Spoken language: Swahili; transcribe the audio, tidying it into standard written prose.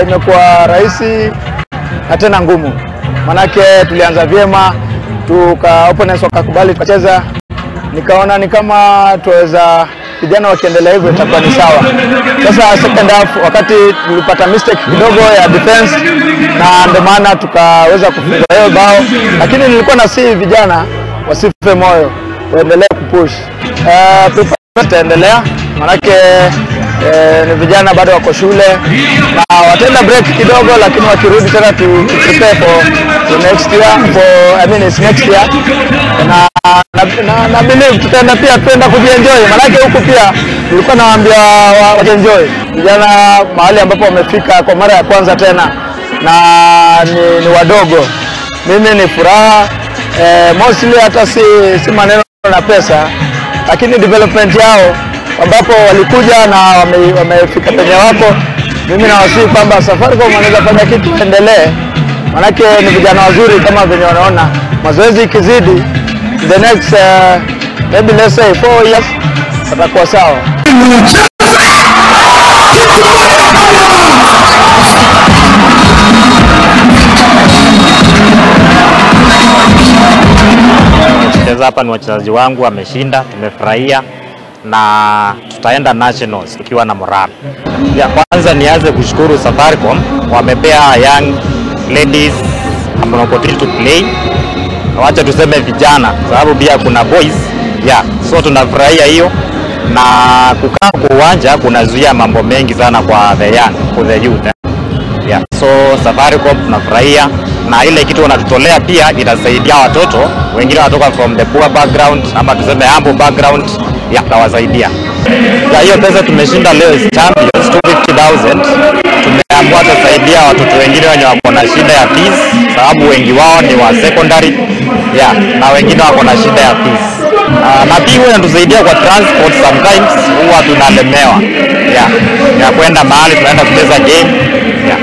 Imekuwa rahisi na tena ngumu. Manake tulianza vyema, tuka opponents wakakubali tukacheza. Nikaona ni kama tuweza vijana wakiendelea hivyo itakuwa ni sawa. Sasa second half wakati tulipata mistake kidogo ya defense na ndio maana tukaweza kufunga hiyo bao, lakini nilikuwa na si vijana wasife moyo, waendelee kupush. Tutaendelea manake ni vijana bado wako shule na wataenda break kidogo, lakini wakirudi tena to prepare for the next year, for I mean it's next year. Na believe tutaenda pia tuenda kujienjoy, manake huku pia nilikuwa nawaambia wajienjoy vijana mahali ambapo wamefika kwa mara ya kwanza tena na ni wadogo. Mimi ni furaha, mostly hata si maneno na pesa, lakini development yao ambapo walikuja na wamefika penye wako. Mimi nawasihi kwamba Safaricom wanaweza fanya kitu endelee, manake ni vijana wazuri kama venye wanaona. Mazoezi ikizidi the next maybe let's say 4 years watakuwa sawa. Cheza hapa ni wachezaji wangu wameshinda, tumefurahia na tutaenda nationals tukiwa na morale. Ya kwanza nianze kushukuru Safaricom, wamepea young ladies an opportunity to play. Wacha tuseme vijana sababu pia kuna boys. Yeah, so tunafurahia hiyo, na kukaa kwa uwanja kunazuia mambo mengi sana kwa the young, for the youth. Yeah, so Safaricom tunafurahia, na ile kitu wanatutolea pia itasaidia watoto wengine wanatoka from the poor background ama tuseme humble background, ya tawasaidia. Ya hiyo pesa tumeshinda leo is champions 250,000. Tumeamua tusaidia watoto wengine wenye wako na shida ya fees, sababu wengi wao ni wa secondary, yeah, na wengine wako na shida ya fees. Na pia huwa inatusaidia kwa transport, sometimes huwa tunalemewa, yeah, ya kwenda mahali tunaenda kucheza game, yeah.